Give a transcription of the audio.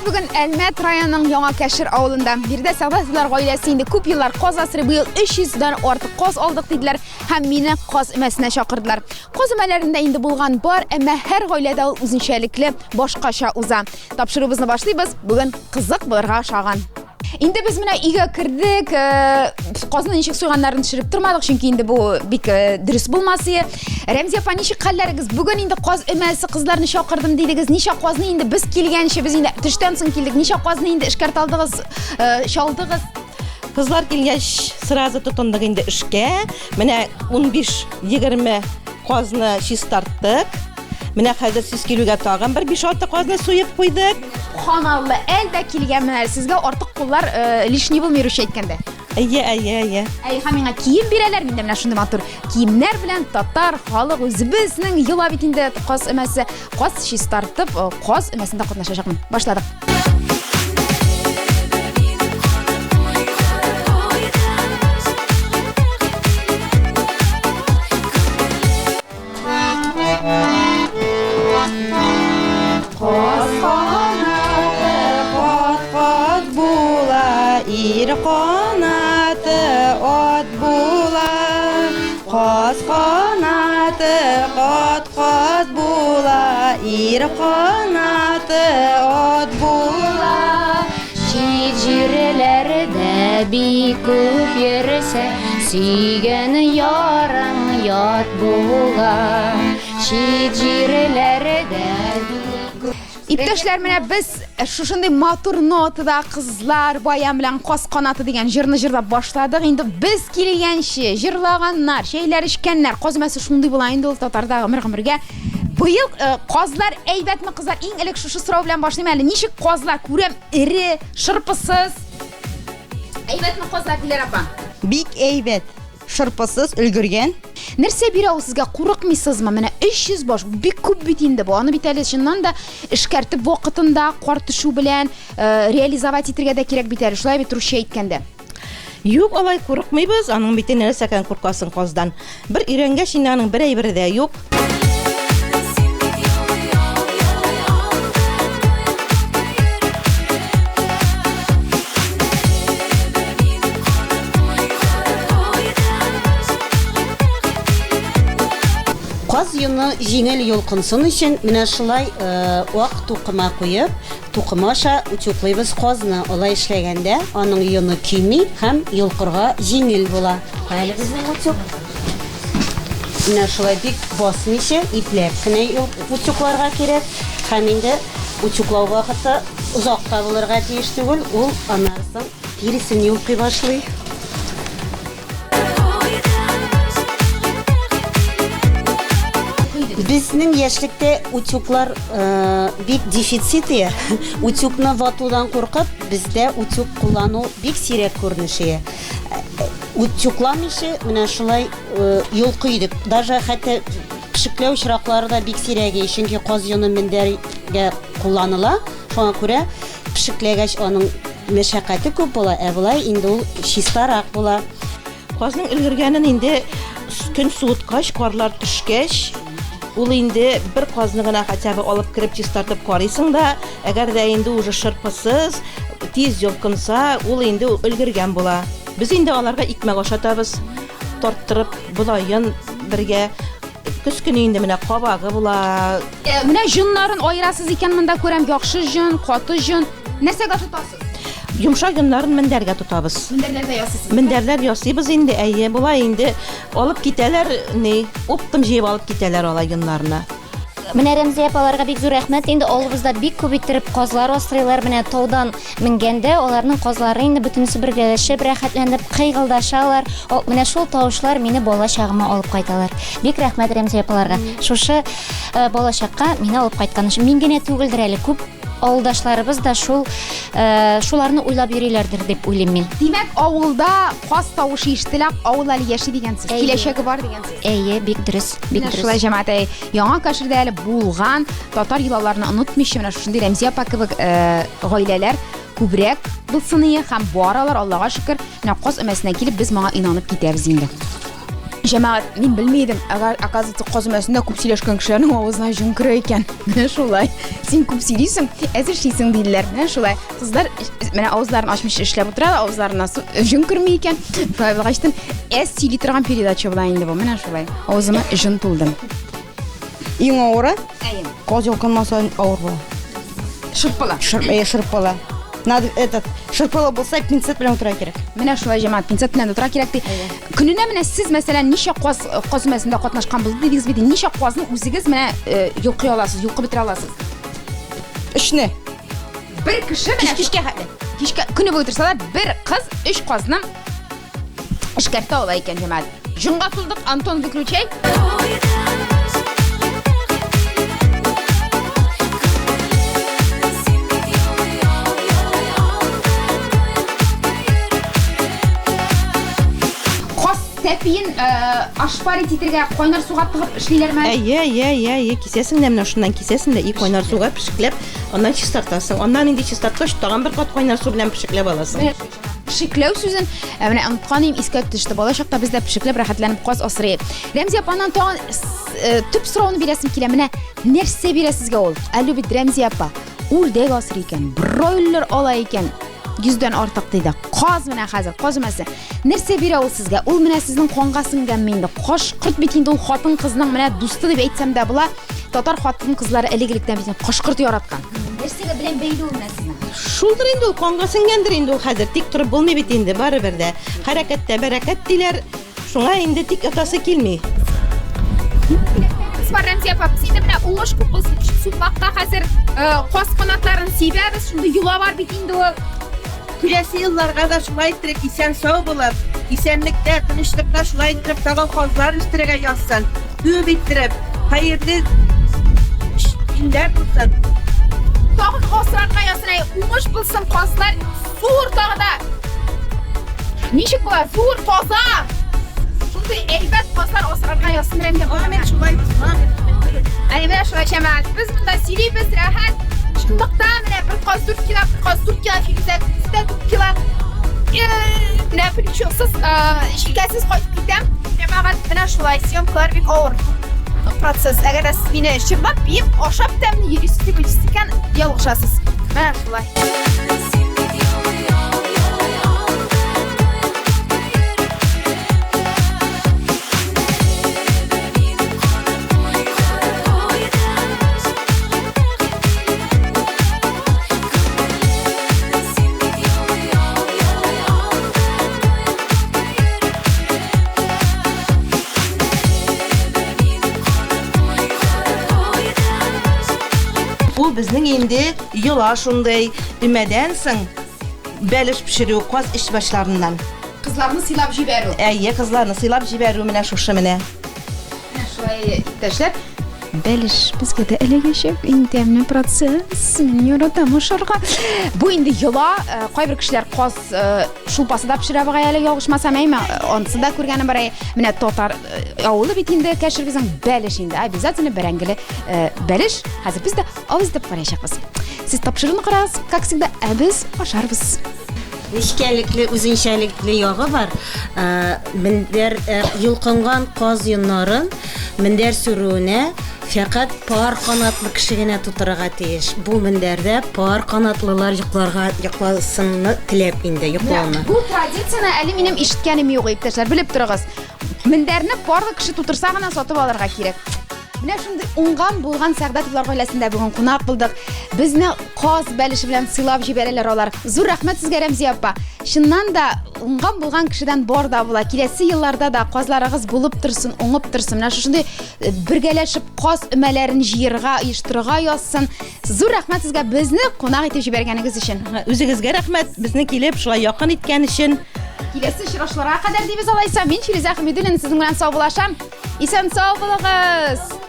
бүген Әлмәт районының Яңа Кәшер авылында. Биредә Сәгъдәтовлар гаиләсе инде күп еллар каз асрый. Быел 300 дән артык каз алдык диделәр һәм мине каз өмәсенә чакырдылар. Каз өмәләрендә инде булган бар, әмма һәр гаиләдә ул үзенчәлекле, башкача уза. Тапшыруыбызны башлыйбыз. Бүген кызык булырга ошаган. Инде без менә өйгә кердек, э, казны ничек суйганнарын төшереп тормадык, чөнки инде бу бик э, дөрес булмас иде. Рәмзия апа, ничек хәлләрегез? Бүген инде каз өмәсе кызларны чакырдым дидегез. Ничә казны инде без килгәнче, без инде төштән соң килдек. Ничә казны инде эшкәртә алдыгыз, э, чалдыгыз? Кызлар килгәч, сразу тотындык инде эшкә. Менә 15-20 казны чистарттык. Менә хәзер сез килүгә тагын бер 5-6 казны суеп куйдык. Ханаллы, әлдә килгән менә сезгә артык куллар э, лишний булмый русча әйткәндә. Әйе, әйе, әйе. Әй, һәм миңа кием бирәләр, мин дә менә шундый матур киемнәр белән татар халык үзебезнең йола бит инде каз өмәсе. Каз чистартып, э, каз өмәсендә катнашачакмын. Башладык. Ир канаты ат була, каз канаты кат-кат була, ир канаты ат була. Чит җирләрдә бик күп йөрсә, сөйгән ярың ят була. Чит җирләрдә бик күп Иптәшләр, менә без шушындый матур нотада кызлар баян белән каз канаты дигән җырны җырлап башладык. Инде без килгәнче җырлаганнар, чәйләр эчкәннәр. Каз өмәсе шундый була инде ул татарда гомер-гомергә. Быел э, казлар әйбәтме, кызлар? Иң элек шушы сорау белән башлыйм әле. Ничек казлар? Күрәм, эре, шырпысыз. Әйбәтме казлар, Диләр апа? Бик әйбәт. Шырпысыз өлгергән. Нәрсә бирә ул сезгә? Курыкмыйсызмы? Менә 300 баш, бик күп бит инде бу. Аны бит әле чыннан да эшкәртеп вакытында кар төшү белән э, реализовать итергә дә кирәк бит әле. Шулай бит русча әйткәндә. Юк, алай курыкмыйбыз. Аның бит нәрсәгә куркасың каздан. Бер өйрәнгәч инде аның бер әйбере дә юк. Каз йоны җиңел йолкынсын өчен менә шулай ак тукыма куеп, тукыма аша утюглыйбыз казны. Алай эшләгәндә аның йоны көйми һәм йолкырга җиңел була. Әле безнең утюг. Менә шулай бик басмыйча, ипләп кенә утюгларга кирәк. Һәм инде утюглау вакыты озак та булырга тиеш түгел, ул аннары соң тиресен йолкый башлый. Безнең яшьлектә утюглар э, бик дефицит ие. Утюгны ватудан куркып, бездә утюг куллану бик сирәк күренеш ие. Э, утюгламыйча менә шулай э, йолкый идек. Даже хәтта пешекләү очраклары да бик сирәк ие, чөнки каз йоны мендәргә кулланыла. Шуңа күрә пешекләгәч аның Мәшәкате күп була, ә болай инде ул чистарак була. Казның өлгергәнен инде көн суыткач, карлар төшкәч, ул инде бер казны гына хотя бы алып кереп чистартып карыйсың да, әгәр дә инде уже шырпысыз, тиз йолкынса, ул инде өлгергән була. Без инде аларга икмәк ашатабыз, тарттырып, бодаен бергә. Көз көне инде менә кабагы була. Э, менә җоннарын аерасыз икән монда күрәм, яхшы җон, каты җон. Нәрсәгә тотасыз? Йомшак йоннарын мендәргә тотабыз. Мендәрләр дә ясыйсыз. Мендәрләр ясыйбыз инде, әйе, була инде. Алып китәләр, ни, оптом җыеп алып китәләр алай йоннарны. Менә Рәмзия апаларга бик зур рәхмәт. Инде авылыбызда бик күп иттереп казлар асрыйлар. Менә таудан менгәндә аларның казлары инде бөтенесе бергәләшеп, рәхәтләнеп кыйгылдашалар. Менә шул тавышлар мине бала чагыма алып кайталар. Бик рәхмәт Рәмзия апаларга. Шушы э, балачакка мине алып кайткан өчен. Мин генә түгелдер әле, күп авылдашларыбыз да шул э, шуларны уйлап йөриләрдер дип уйлыйм мин. Димәк, авылда каз тавышы ишетелә, авыл әле яши дигән сүз, киләчәге бар дигән сүз. Әйе, бик дөрес, бик Менә дөрес. шулай җәмәгать, әй, Яңа Кәшердә әле булган татар йолаларны онытмыйча, менә шушындый Рәмзия апа кебек э, гаиләләр күбрәк булсын ие һәм бар алар, Аллага шөкер, менә каз өмәсенә килеп без моңа инанып китәбез инде. Җәмәгать, мин белми идем, әгәр, оказывается, каз өмәсендә күп сөйләшкән кешеләрнең авызына җон керә икән. Менә шулай. Син күп сөйлисең, әз эшлисең диделәр. Менә шулай. Кызлар менә авызларын ачмыйча эшләп утыра да, авызларына җон керми икән. Шулай булгачтын, әз сөйли торган передача була инде бу. Менә шулай. Авызыма җон тулды. Иң авыры? Әйе. Каз йолкынмаса авыр була. Шырпыла. Шыр, э, шырпыла. Надо этот шырпыла булса пинцет белән утыра кирәк. Менә шулай җәмәгать, пинцет белән утыра кирәк ди. Көненә менә сез мәсәлән ничә каз каз өмәсендә катнашкан булды дидегез бит. Ничә казны үзегез менә э, йолкый аласыз, йолкып бетерә аласыз? Өчне. Бер кеше менә кичкә хәтле. Кичкә көне буе торсалар, бер кыз өч казны эшкәртә ала икән җәмәгать. Җонга тулдык, Антон, выключай. Каз тәпиен э, ошпарить итергә кайнар суга тыгып эшлиләрме? Әйе, әйе, әйе, әйе, кисәсең дә менә шуннан кисәсең дә и кайнар суга пешекләп, аннан чистартасың. Аннан инде чистарткач, тагын бер кат кайнар су белән пешекләп аласың. Пешекләү сүзен ә менә оныткан идем, искә төште. Бала чакта без дә пешекләп рәхәтләнеп каз асрый. Рәмзия апаннан тагын э, төп сорауны бирәсем килә. Менә нәрсә бирә сезгә ул? Әле бит Рәмзия апа үрдәк асрый икән, бройлер ала икән. Йөздән артык диде. Каз менә хәзер, каз өмәсе. Нәрсә бирә ул сезгә? Ул менә сезнең канга сеңгәнме инде? Кош, корт бит инде ул хатын-кызның менә дусты дип әйтсәм дә була. Татар хатын-кызлары элек-электән бит кош-корт яраткан. Нәрсәгә белән бәйле ул менә сезнең? Шулдыр инде ул, канга сеңгәндер инде ул хәзер. Тик торып булмый бит инде, барыбер дә. Хәрәкәттә бәрәкәт диләр. Шуңа инде тик ятасы килми. Без бар Рәмзия апа, без инде менә уңыш күп булсын өчен сукмакка хәзер э, каз канатларын сибәбез, шундый йола бар бит инде ул. Киләсе елларга да шулай иттереп исән-сау булып, исәнлектә, тынычлыкта шулай иттереп тагын казлар үстерергә язсын. Күп иттереп, хәерле көннәр булсын. Тагын асрарга язсын, әй, уңыш булсын, казлар зур тагы да. Ничек була? Зур, таза. Шундый әйбәт казлар асрарга язсын, Рәмзия апа. Амин, шулай булсын. Амин. Әй, менә шулай җәмәгать. Без монда сөйлибез, рәхәт. Шунлыктан менә бер каз 4 кило, бер каз 4 кило, Фирүзә үзе дә 4 кило. Менә плечосыз, җилкәсез кайтып китәм. Җәмәгать, менә шулай съемкалар бик авыр процесс. Әгәр дә сез мине чынлап биеп, ашап тәмле йөрисез дип уйлыйсыз икән, ялгышасыз. Менә шулай. Бу безнең инде йола шундый. Өмәдән соң бәлеш пешерү каз эчбашларыннан. Кызларны сыйлап җибәрү. Әйе, кызларны сыйлап җибәрү менә шушы менә. Менә шулай, иптәшләр. Бәлеш безгә дә эләгәчәк. Иң тәмле процесс. Мин яратам ашарга. Бу инде йола. Э, кайбер кешеләр каз э, шулпасы да пешерә бугай әле, ялгышмасам, әйме? Анысы да күргәнем бар. Менә татар э, авылы бит инде кәшер безнең бәлеш инде. Обязательно бәрәңгеле бәлеш. Хәзер без дә авыз итеп караячакбыз. Сез тапшыруны карагыз, как всегда, ә без ашарбыз. Нечкәлекле, үзенчәлекле ягы бар. Э, мендәр э, йолкынган каз йоннарын мендәр сүрүенә фәкать пар канатлы кеше генә тутырырга тиеш. Бу мендәрдә пар канатлылар йокларга йокласынны теләп инде йоклауны. Бу традицияне әле минем ишеткәнем юк, иптәшләр, белеп торыгыз. Мендәрне парлы кеше тутырса гына сатып алырга кирәк. Менә шундый уңган булган Сәгъдәтовлар гаиләсендә бүген кунак булдык. Безне каз бәлеше белән сыйлап җибәрәләр алар. Зур рәхмәт сезгә, Рәмзия апа. Чыннан да уңган булган кешедән бар да була. Киләсе елларда да казларыгыз булып торсын, уңып торсын. Менә шушындый э, бергәләшеп каз өмәләрен җыерга, оештырырга язсын. Зур рәхмәт сезгә безне кунак итеп җибәргәнегез өчен. Үзегезгә рәхмәт, безне килеп шулай якын иткән өчен. Киләсе очрашуларга кадәр дибез алайса. Мин Фирүзә Хәмидуллина сезнең белән саубуллашам. Исән сау булыгыз!